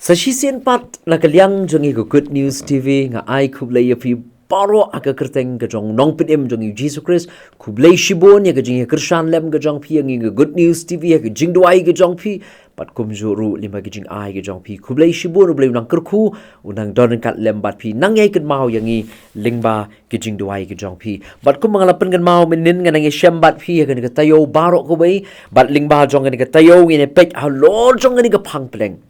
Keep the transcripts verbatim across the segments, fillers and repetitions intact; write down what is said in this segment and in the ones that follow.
Sa shisien pat na ka liang jong ngi ka Good News T V, nga ai khublei ïa phi baroh ha ka kyrteng ka jong u Nongpynim jong ngi u Jisu Khrist. Khublei shibun ïa ka jingïakyrshan lem ka jong phi ïa ngi ka Good News T V, ïa ka jingduwai ka jong phi. Bad kumjuh ruh lyngba ka jingai ka jong phi, khublei shibun, U Blei un nang kyrkhu, un nang don ryngkat lem bad phi, nang ïai kynmaw ïa ngi lyngba ka jingduwai ka jong phi. Bad kumba nga la pynkynmaw mynhynnin, ngan nang ïashem bad phi ïa kane ka taïew baroh kawei. Bad lyngba jong kane ka taïew ngin ïa peit halor jong kane ka phang pdeng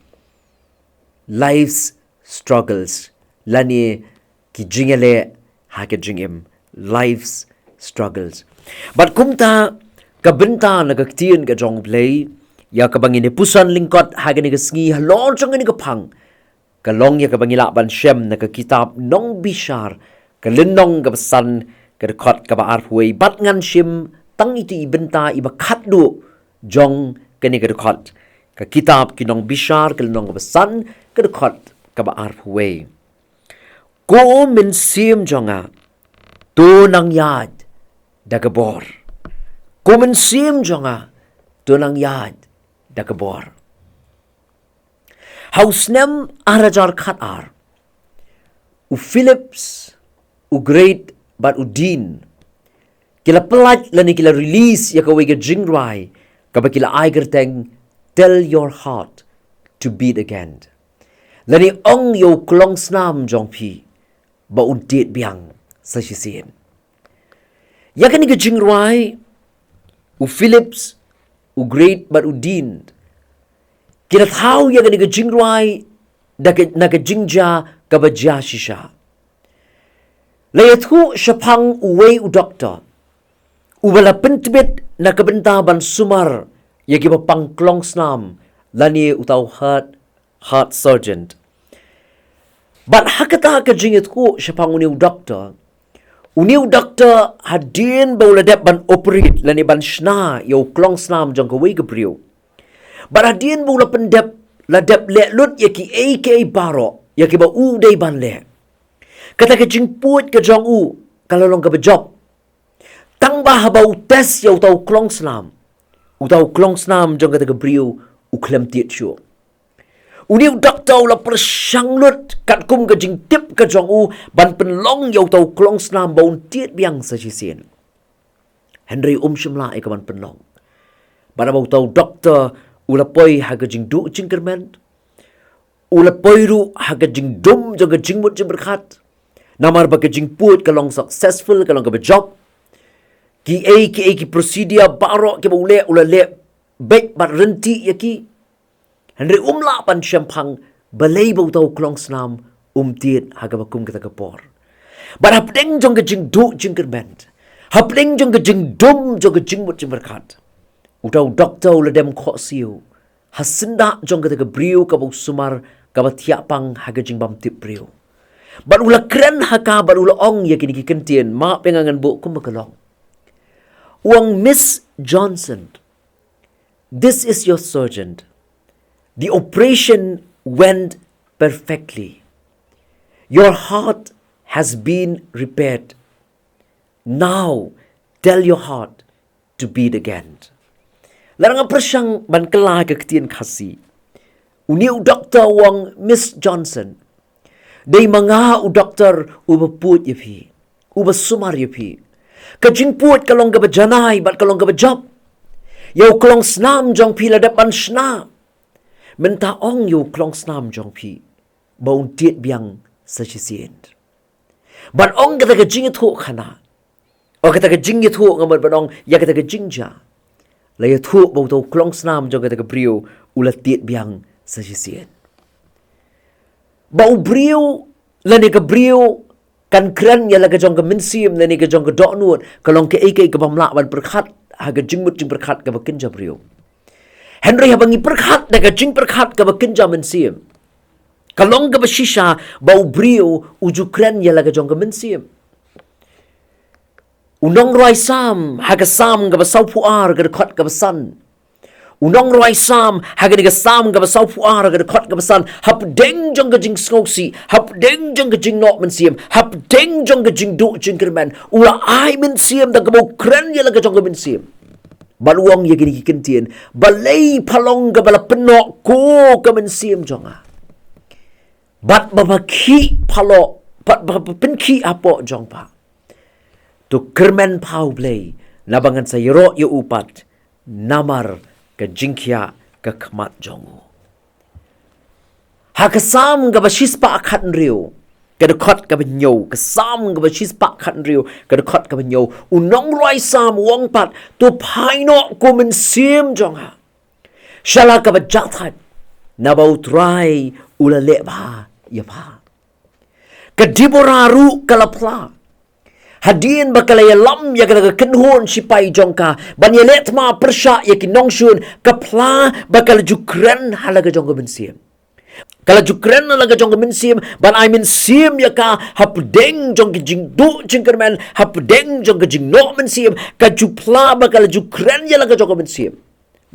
Life's Struggles, lane ki jingïaleh ha ka jingim. Life's Struggles. Bad kumta ka bynta na ka ktien ka jong U Blei ïa kaba ngin ïa puson lyngkot ha kane ka sngi halor jong kane ka phang, ka long ïa kaba ngi lah ban shem na ka kitab Nongbishar, ka lynnong kaba san, ka dkhot kaba arphew wei. Bad ngan shim tang ïa i bynta iba khatduh jong kane ka dkhot. Ka kitab Ki Nongbishar, ka lynnong kaba san, ka dkhot kaba arphew wei. Ko mynsiem jong nga, to nang ïaid da ka bor. Ko mynsiem jong nga, to nang ïaid da ka bor. Ha u snem ar hajar khatar, u Phillips, u Great bad u Dean ki la pyllait lane ki la release ïa kawei ka jingrwai kaba ki la ai kyrteng Tell Your Heart to Beat Again, lane ong ïa u klongsnam jong phi ba un tied biang sa shisien. Ïa kane ka jingrwai, u Phillips, u Great bad u Dean ki la thaw ïa kane ka jingrwai da ka, na ka jingjia kaba jia shisha. La ïathuh shaphang uwei u doktor uba la pyntbit na ka bynta ban sumar ïa kiba pang klongsnam, lane uta u heart, heart surgeon. Bad ha kata ka jingïathuh shaphang une u doktor, une u doktor hadien ba u la dep ban operate lane ban shna ïa u klongsnam jong kawei ka briew, bad hadien ba u la pyndep, la dep leh lut ïa kiei kiei baroh ïa kiba u dei ban leh, kata ka jingpud ka jong u ka la long kaba jop. Tang ba haba u test ïa uta u klongsnam, uta u klongsnam jong kata ka briew u khlem tied shuh. Une u doktor u la pyrshang lut katkum ka jingtip ka jong u ban pynlong ïa uta u klongsnam ba un tied biang sa shisien. Hynrei um shym lah ïa ka ban pynlong. Bad haba uta u doktor u la poi ha ka jingduh jingkyrmen, u la poi ruh ha ka jingdum jong ka jingmut jingpyrkhat, namar ba ka jingpud ka long successful, ka long kaba jop. Kiei kiei ki procedure baroh kiba u leh, u la leh beit bad ryntih ïa ki. Hynrei um lah ban shemphang balei ba uta u klongsnam um tied ha kaba kum kata ka por. Bad hapdeng jong ka jingduh jingkyrmen, hapdeng jong ka jingdum jong ka jingmut jingpyrkhat, uta u doktor u la dem khohsiew ha syndah jong kata ka briew kaba u sumar, kaba thiah pang ha ka jingbymtip briew. Bad u la kren ha ka bad u la ong ïa kine ki kyntien, map ïa nga ngan buh kumba ka long. U ong, Miss Johnson, this is your surgeon. The operation went perfectly. Your heart has been repaired. Now tell your heart to beat again. Lada nga pyrshang ban kylla ka ktien Khasi, une u doktor u ong, Miss Johnson, dei ma nga u doktor uba pud ïa phi, uba sumar ïa phi. Ka jingpud ka long kaba janai bad ka long kaba jop. Ïa u klongsnam jong phi la dep ban shna. Mynta ong ïa u klongsnam jong phi ba un tied biang sa shisien. Ban ong kata ka jingïathuh khana, o kata ka jingïathuh, nga mut ban ong ïa kata ka jingjia, la ïathuh ba uta u klongsnam jong kata ka briew u la tied biang sa shisien. Ba u briew lane ka briew kan kren ïa la ka jong ka mynsiem lane ka jong ka dohnud, ka long kaei kaei kaba ym lah ban pyrkhat ha ka jingmut jingpyrkhat kaba kynja briew. Hynrei haba ngi pyrkhat da ka jingpyrkhat kaba kynja mynsiem, ka long kaba shisha ba u briew u ju kren ïa la ka jong ka mynsiem. U nongrwai Salm ha ka Salm kaba sawphew ar, ka dkhot kaba san. U nongrwai Salm ha kane ka Salm kaba sawphew ar, ka dkhot kaba san, hapdeng jong ka jingsngewsih, hapdeng jong ka jingnoh mynsiem, hapdeng jong ka jingduh jingkyrmen, u la ai mynsiem da kaba u kren ïa la ka jong ka mynsiem. Bad u ong ïa kine ki kyntien, balei pha long kaba la pynnoh ko ka mynsiem jong nga. Bad ba ba khih paloh, bad ba ba pynkhih hapoh jong pha. To kyrmen pha U Blei, naba ngan sa ïaroh ïa u pat, namar ka jingkhiah ka khmat jong u. Ha ka Salm kaba shispah khathynriew, ka dkhot kaba hynñiew, ka Salm kaba shispah khathynriew, ka dkhot kaba hynñiew, u nongrwai Salm u ong pat, to phai noh ko mynsiem jong nga sha la kaba jahthait, naba U Trai u la leh bha ïa pha. Ka Deborah ruh ka la phla. Hadien ba ka la ïalam ïa ka la ka kynhun shipai jong ka ban ïaleh thma pyrshah ïa ki nongshun, ka phla ba ka la ju kren ha la ka jong ka mynsiem. Ka la ju kren ha la ka jong ka mynsiem, ban ai mynsiem ïa ka hapdeng jong ki jingduh jingkyrmen, hapdeng jong ka jingnoh mynsiem, ka ju phla ba ka la ju kren ïa la ka jong ka mynsiem.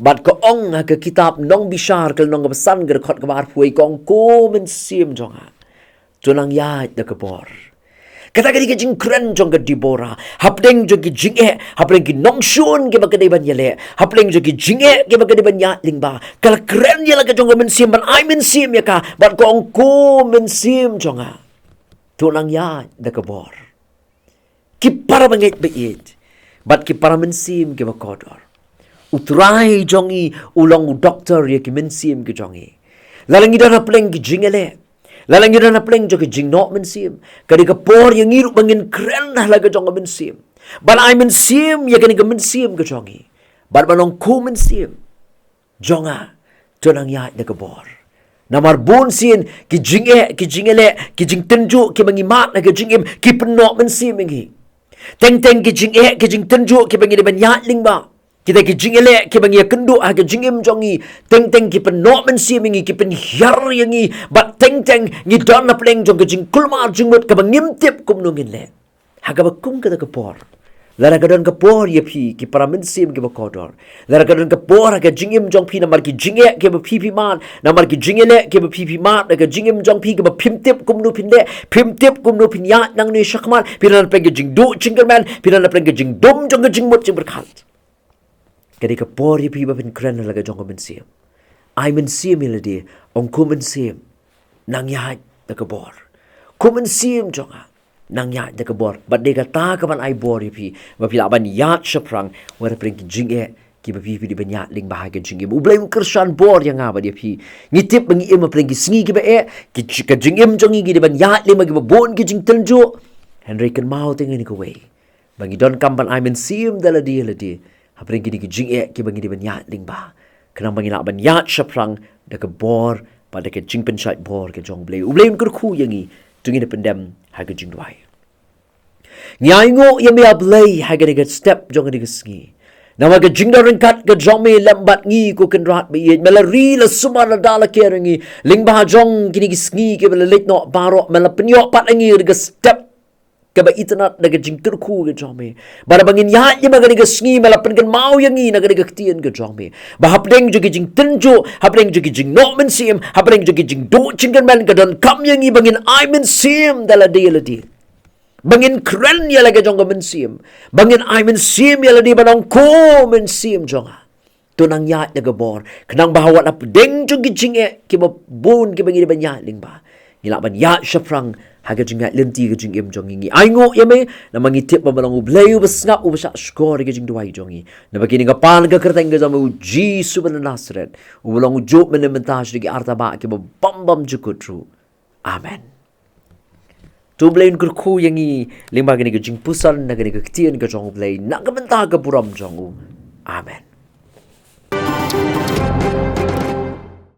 Bad ka ong ha ka kitab Nongbishar ka lynnong kaba san ka dkhot kaba arphew wei, ka ong ko mynsiem jong nga, to nang ïaid da ka bor. Kata ka dei ka jingkren jong ka Deborah hapdeng jong ki jingeh, hapdeng ki nongshun kiba ka dei ban ïaleh, hapdeng jong ki jingeh kiba ka dei ban ïaid lyngba. Ka la kren ïa la ka jong ka mynsiem ban ai mynsiem ïa ka, bad ka ong ko mynsiem jong nga, to nang ïaid da ka bor. Ki para bangeit ba ïeit bad ki para mynsiem kiba kordor, U Trai jong ngi u long u doktor ïa ki mynsiem ki jong ngi. Lada ngi don hapdeng ki jingïaleh, lada ngi don hapdeng jong ki jingnoh mynsiem, ka dei ka por ïa ngi ruh ba ngin kren ha la ka jong ka mynsiem, ban ai mynsiem ïa kane ka mynsiem ka jong ngi, bad ban ong ko mynsiem jong nga, to nang ïaid da ka bor. Namar bun sien ki jingeh, ki jingïaleh, ki jingtynjuh kiba ngi mad ha ka jingim ki pynnoh mynsiem ïa ngi. Teng teng ki jingeh, ki jingtynjuh kiba ngi dei ban ïaid lyngba, kita ki jingïaleh kiba ngi ïakynduh ha ka jingim jong ngi, teng teng ki pynnoh mynsiem ïa ngi, ki pynhiar ïa ngi, bad teng teng ngi don hapdeng jong ka jingkulmar jingmut kaba ngim tip kumno ngin leh. Ha kaba kum kata ka por, lada ka don ka por ïa phi ki para mynsiem kiba kordor, lada ka don ka por ha ka jingim jong phi namar ki jingeh kiba phi phi mad, namar ki jingïaleh kiba phi phi mad ha ka jingim jong phi, kiba phim tip kumno phin leh, phim tip kumno phin ïaid nangne shakhmat, phi don hapdeng ka jingduh jingkyrmen, phi don hapdeng ka jingdum jong ka jingmut jingpyrkhat. Ka dei ka por ïa phi ba phin kren ha la ka jong ka mynsiem. Ai mynsiem ïa lade, ong ko mynsiem, nang ïaid da ka bor. Ko mynsiem jong nga, nang ïaid da ka bor. Bad dei kata kaban ai bor ïa phi ba phi lah ban ïaid shaphrang wat hapdeng ki jingeh kiba phi phi dei ban ïaid lyngba ha ka jingim. U Blei un kyrshan bor ïa nga bad ïa phi. Ngi tip ba ngi im hapdeng ki sngi kiba eh, ki ji-, ka jingim jong ngi ki dei ban ïaid lyngba kiba bun ki jingtynjuh. Hynrei kynmaw te ngi kawei ba ngi donkam ban ai mynsiem da lade ïa lade hapdeng kine ki jingeh kiba ngi dei ban ïaid lyngba, khnang ba ngin lah ban ïaid shaphrang da ka bor bad da ka jingpynshait bor ka jong U Blei. U Blei un kyrkhu ïa ngi, to ngin ïa pyndem ha ka jingduwai. Ngi ainguh ïa me A Blei ha kane ka step jong kane ka sngi, namar ka jingdon ryngkat ka jong me lem bad ngi ko Kynrad ba ïeit. Me la ri, la sumar, la da, la ker ïa ngi lyngba jong kine ki sngi kiba la leit noh baroh. Me la pynïoh pat ïa ngi ha ka step kaba itynnad da ka jingkyrkhu ka jong me. Bad haba ngin ïaid lyngba kane ka sngi, me la pynkynmaw ïa ngi na kane ka ktien ka jong me ba hapdeng jong ki jingtynjuh, hapdeng jong ki jingnoh mynsiem, hapdeng jong ki jingduh jingkyrmen, ka donkam ïa ngi ba ngin ai mynsiem da lade ïa lade, ba ngin kren ïa la ka jong ka mynsiem, ba ngin ai mynsiem ïa lade, ban ong ko mynsiem jong nga, to nang ïaid da ka bor, khnang ba wat hapdeng jong ki jingeh kiba bun kiba ngi dei ban ïaid lyngba, ngi lah ban ïaid shaphrang ha ka jingïaid lynti ka jingim jong ngi. Ngi ainguh ïa me namar ngi tip ba me long U Blei uba sngap, uba shahshkor ïa ka jingduwai jong ngi. Namar kane ngi pan ka kyrteng ka jong me, U Jisu ba na Nasaret, uba long u juh mynne, mynta, sha ki arta ba kiba bym bym jukut ruh. Amen. To U Blei un kyrkhu ïa ngi lyngba kane ka jingpuson na kane ka ktien ka jong U Blei, na ka bynta ka burom jong u. Amen.